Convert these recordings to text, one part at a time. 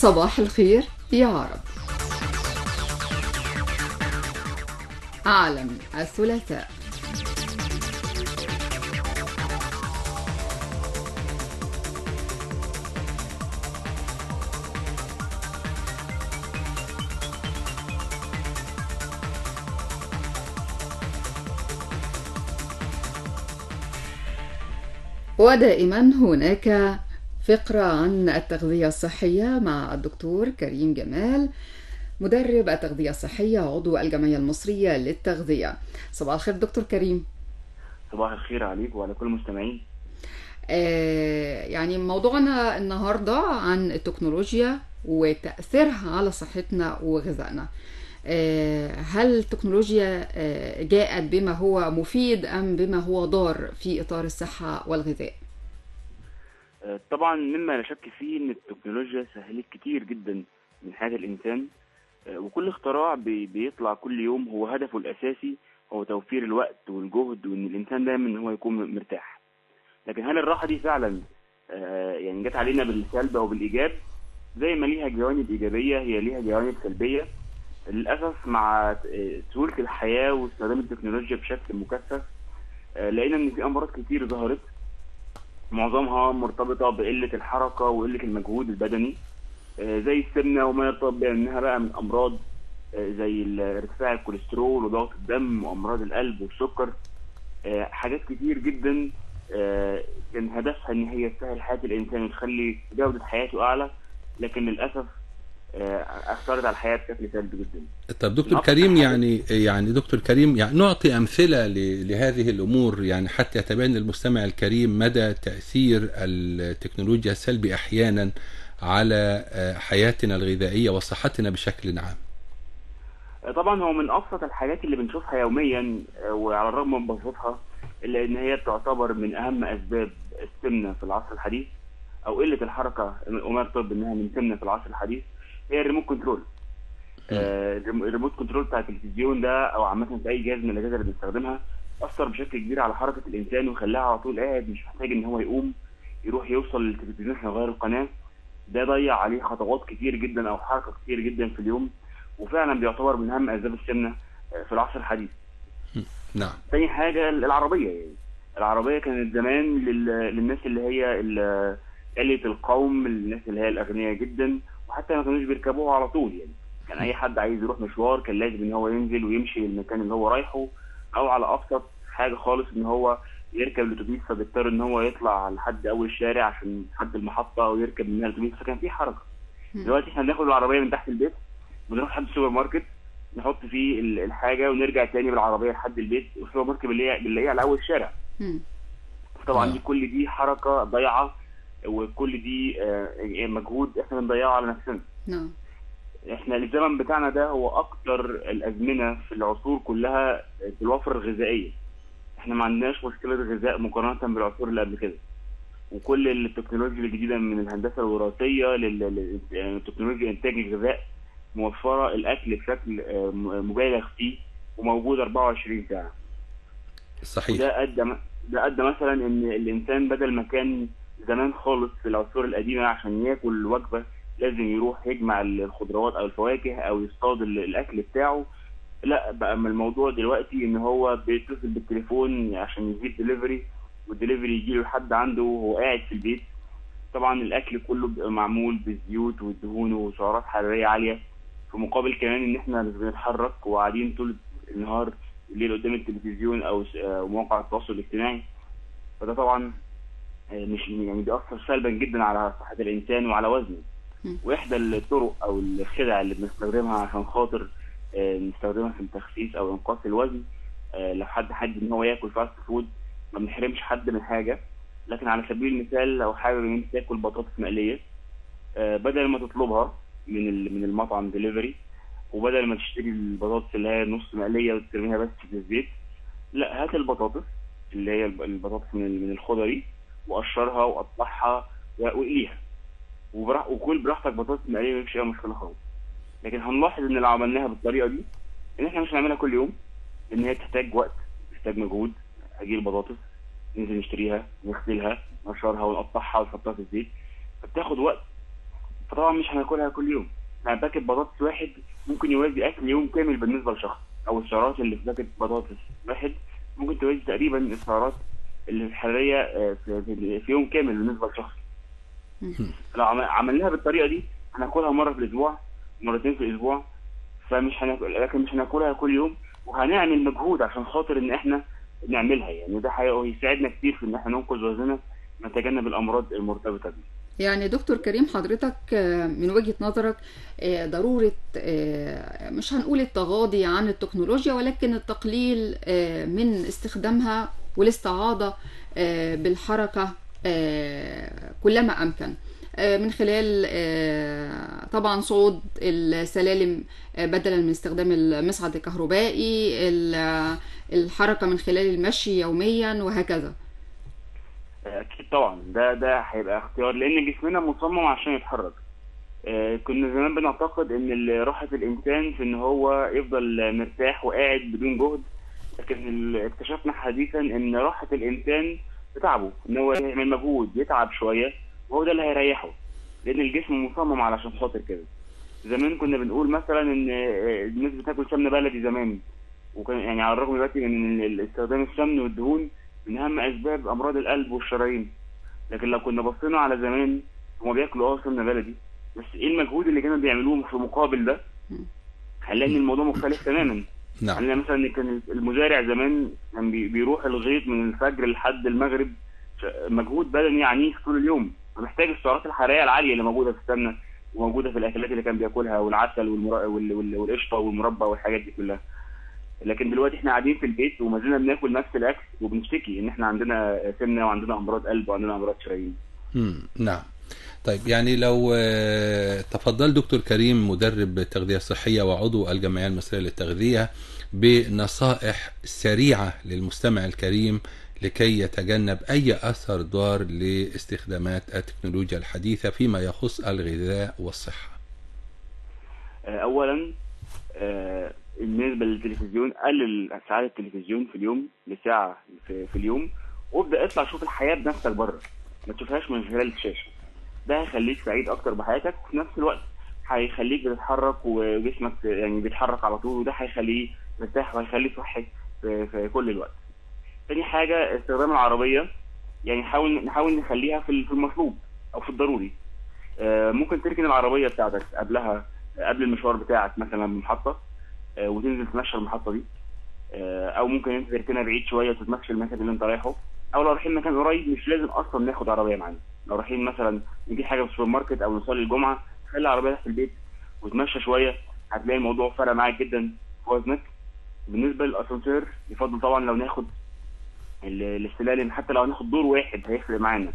صباح الخير يا عرب. عالم الثلاثاء. ودائما هناك فقرة عن التغذية الصحية مع الدكتور كريم جمال، مدرب التغذية الصحية، عضو الجمعية المصرية للتغذية. صباح الخير دكتور كريم. صباح الخير عليك وعلى كل المستمعين. يعني موضوعنا النهاردة عن التكنولوجيا وتأثيرها على صحتنا وغذائنا. هل التكنولوجيا جاءت بما هو مفيد أم بما هو ضار في إطار الصحة والغذاء؟ طبعا مما لا شك فيه ان التكنولوجيا سهلت كتير جدا من حياة الانسان، وكل اختراع بيطلع كل يوم هو هدفه الاساسي هو توفير الوقت والجهد، وان الانسان دايما ان هو يكون مرتاح. لكن هل الراحة دي فعلا يعني جت علينا بالسلب او بالايجاب؟ زي ما ليها جوانب ايجابية هي ليها جوانب سلبية. للاسف مع سهولة الحياة واستخدام التكنولوجيا بشكل مكثف لقينا ان في امراض كتير ظهرت، معظمها مرتبطة بقلة الحركة وقلة المجهود البدني، زي السمنة وما يرتبط بانها بقى من امراض زي ارتفاع الكوليسترول وضغط الدم وامراض القلب والسكر. حاجات كتير جدا كان هدفها ان هي تسهل حياة الانسان وتخلي جوده حياته اعلى، لكن للاسف اثرت على الحياة بشكل سلبي جدا. طب دكتور كريم، يعني دكتور كريم، يعني نعطي امثلة لهذه الامور، يعني حتى يتبين للمستمع الكريم مدى تاثير التكنولوجيا السلبي احيانا على حياتنا الغذائية وصحتنا بشكل عام. طبعا هو من ابسط الحاجات اللي بنشوفها يوميا، وعلى الرغم من بساطتها الا ان هي تعتبر من اهم اسباب السمنة في العصر الحديث او قلة الحركة وما يرتبط انها من سمنه في العصر الحديث، هي ال remote control. ال remote control بتاع التلفزيون ده او عامة في اي جهاز من الاجهزة اللي بنستخدمها اثر بشكل كبير على حركة الانسان وخلاها على طول قاعد، مش محتاج ان هو يقوم يروح يوصل للتلفزيون عشان يغير القناة. ده ضيع عليه خطوات كتير جدا او حركة كتير جدا في اليوم، وفعلا بيعتبر من اهم اسباب السمنة في العصر الحديث. نعم. تاني حاجة العربية، يعني العربية كانت زمان للناس اللي هي قلة القوم، الناس اللي هي الاغنياء جدا، وحتى ما كانوش بيركبوها على طول. يعني كان اي حد عايز يروح مشوار كان لازم ان هو ينزل ويمشي للمكان اللي هو رايحة، او على ابسط حاجة خالص ان هو يركب الاتوبيس، فبيضطر ان هو يطلع لحد اول الشارع عشان لحد المحطة ويركب منها الاتوبيس، فكان في حركة. دلوقتي احنا بناخد العربية من تحت البيت، بنروح لحد السوبر ماركت نحط فيه الحاجة ونرجع تاني بالعربية لحد البيت، والسوبر ماركت بنلاقيه على اول الشارع. طبعا دي كل دي حركة ضايعة، وكل دي مجهود احنا بنضيعه على نفسنا. نعم. احنا الزمن بتاعنا ده هو اكتر الازمنة في العصور كلها في الوفرة الغذائية. احنا ما عندناش مشكلة غذاء مقارنة بالعصور اللي قبل كده، وكل التكنولوجيا الجديدة من الهندسة الوراثية للتكنولوجيا انتاج الغذاء موفره الاكل بشكل مبالغ فيه وموجود 24 ساعة. صحيح. ده ادى مثلا ان الانسان بدل ما كان زمان خالص في العصور القديمة عشان ياكل وجبة لازم يروح يجمع الخضروات او الفواكه او يصطاد الاكل بتاعه، لا بقى من الموضوع دلوقتي ان هو بيتصل بالتليفون عشان يجيب دليفري، والدليفري يجي له لحد عنده وهو قاعد في البيت. طبعا الاكل كله بيبقى معمول بالزيوت والدهون وسعرات حرارية عالية، في مقابل كمان ان احنا مش بنتحرك وقاعدين طول النهار الليل قدام التلفزيون او مواقع التواصل الاجتماعي. فده طبعا مش يعني بيأثر سلبا جدا على صحة الإنسان وعلى وزنه. وإحدى الطرق أو الخدع اللي بنستخدمها عشان خاطر نستخدمها في التخسيس أو إنقاص الوزن، لو حد إن هو ياكل fast food ما بنحرمش حد من حاجة، لكن على سبيل المثال لو حابب إن أنت تاكل بطاطس مقلية، بدل ما تطلبها من المطعم دليفري، وبدل ما تشتري البطاطس اللي هي نص مقلية وترميها بس في الزيت، لا هات البطاطس اللي هي البطاطس من الخضري وقشرها وقطعها واقليها وكل براحتك بطاطس مقلية، مفيش اي مشكلة خالص. لكن هنلاحظ ان لو عملناها بالطريقة دي ان احنا مش هنعملها كل يوم، لان هي تحتاج وقت، تحتاج مجهود. هجيب البطاطس ننزل نشتريها نغسلها نقشرها ونقطعها ونحطها في الزيت، فبتاخد وقت. فطبعا مش هناكلها كل يوم. يعني باكت بطاطس واحد ممكن يوازي اكل يوم كامل بالنسبة لشخص، او السعرات اللي في باكت بطاطس واحد ممكن توازي تقريبا السعرات اللي الحرارية في يوم كامل بالنسبة لشخص. لو عملناها بالطريقة دي هناكلها مرة في الاسبوع، مرتين في الاسبوع، فمش هناكل، لكن مش هناكلها كل يوم، وهنعمل مجهود عشان خاطر ان احنا نعملها. يعني ده هيساعدنا كتير في ان احنا ننقذ وزننا ونتجنب الامراض المرتبطة بيه. يعني دكتور كريم، حضرتك من وجهة نظرك ضرورة، مش هنقول التغاضي عن التكنولوجيا، ولكن التقليل من استخدامها والاستعاضة بالحركة كلما أمكن، من خلال طبعا صعود السلالم بدلا من استخدام المصعد الكهربائي، الحركة من خلال المشي يوميا وهكذا. اكيد طبعا ده هيبقى اختيار، لان جسمنا مصمم عشان يتحرك. كنا زمان بنعتقد ان راحة الانسان في ان هو يفضل مرتاح وقاعد بدون جهد، لكن اكتشفنا حديثا ان راحة الانسان بتعبه، ان هو يعمل مجهود يتعب شوية وهو ده اللي هيريحه، لان الجسم مصمم علشان خاطر كده. زمان كنا بنقول مثلا ان الناس بتاكل سمنه بلدي زمان، وكان يعني على الرغم دلوقتي من استخدام السمن والدهون من اهم اسباب امراض القلب والشرايين، لكن لو كنا بصينا على زمان هما بياكلوا سمنه بلدي، بس ايه المجهود اللي كانوا بيعملوه في مقابل ده؟ هنلاقي ان الموضوع مختلف تماما. نعم. هنلاقي مثلا كان المزارع زمان كان بيروح الغيط من الفجر لحد المغرب، مجهود بدني عنيف طول اليوم، فمحتاج السعرات الحرارية العالية اللي موجودة في السمنة وموجودة في الاكلات اللي كان بياكلها، والعسل والقشطه والمربى والحاجات دي كلها. لكن دلوقتي احنا قاعدين في البيت وما زلنا بناكل نفس الاكل وبنشتكي ان احنا عندنا سمنه وعندنا امراض قلب وعندنا امراض شرايين. نعم. طيب، يعني لو تفضل دكتور كريم مدرب تغذية صحية وعضو الجمعية المصرية للتغذية بنصائح سريعة للمستمع الكريم لكي يتجنب أي أثر ضار لاستخدامات التكنولوجيا الحديثة فيما يخص الغذاء والصحة. أولا بالنسبة للتلفزيون، قلل ساعات التلفزيون في اليوم لساعة في اليوم، وابدأ اطلع شوف الحياة بنفسك بره، ما تشوفهاش من خلال الشاشة. ده هيخليك سعيد أكتر بحياتك، وفي نفس الوقت هيخليك بتتحرك وجسمك يعني بيتحرك على طول، وده هيخليه مرتاح وهيخليه صحي في كل الوقت. تاني حاجة استخدام العربية، يعني نحاول نخليها في المطلوب أو في الضروري. ممكن تركن العربية بتاعتك قبل المشوار بتاعك مثلا المحطة، وتنزل تمشي المحطة دي، أو ممكن أنت تركنها بعيد شوية وتتمشي المكان اللي أنت رايحة، أو لو رايحين مكان قريب مش لازم أصلا ناخد عربية معانا. لو رايحين مثلا نجيب حاجة في السوبر ماركت أو نصلي الجمعة، خلي العربية تحت البيت وتمشى شوية، هتلاقي الموضوع فرق معاك جدا في وزنك. بالنسبة للأسانسير يفضل طبعا لو ناخد السلالم، حتى لو هناخد دور واحد هيفرق معانا،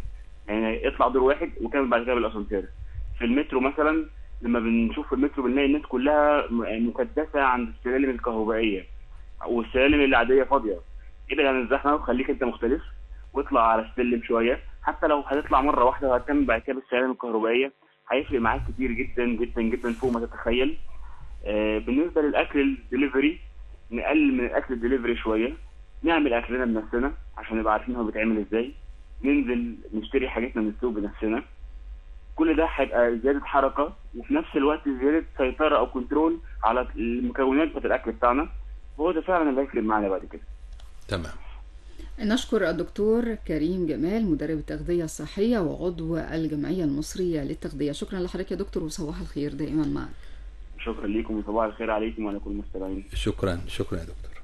يعني اطلع دور واحد وكمل بعد كده بالاسانسير. في المترو مثلا لما بنشوف في المترو بنلاقي الناس كلها مكدسه عند السلالم الكهربائية والسلالم العادية فاضية. ابعد عن الزحمة وخليك انت مختلف، واطلع على السلم شوية، حتى لو هتطلع مرة واحدة وهتكمل بعد كده بالسلالم الكهربائية، هيفرق معاك كتير جدا جدا جدا فوق ما تتخيل. بالنسبة للاكل الدليفري، نقلل من الاكل الدليفري شوية، نعمل اكلنا بنفسنا عشان نبقى عارفين هو بيتعمل ازاي، ننزل نشتري حاجتنا من السوق بنفسنا. كل ده هيبقى زيادة حركة وفي نفس الوقت زيادة سيطرة او control على المكونات بتاعت الاكل بتاعنا، وهو ده فعلا اللي هيفرق معانا بعد كده. تمام. نشكر الدكتور كريم جمال مدرب التغذية الصحية وعضو الجمعية المصرية للتغذيه. شكرا لحضرتك يا دكتور وصباح الخير دائما معك. شكرا لكم وصباح الخير عليكم وعلى كل المستمعين. شكرا شكرا يا دكتور.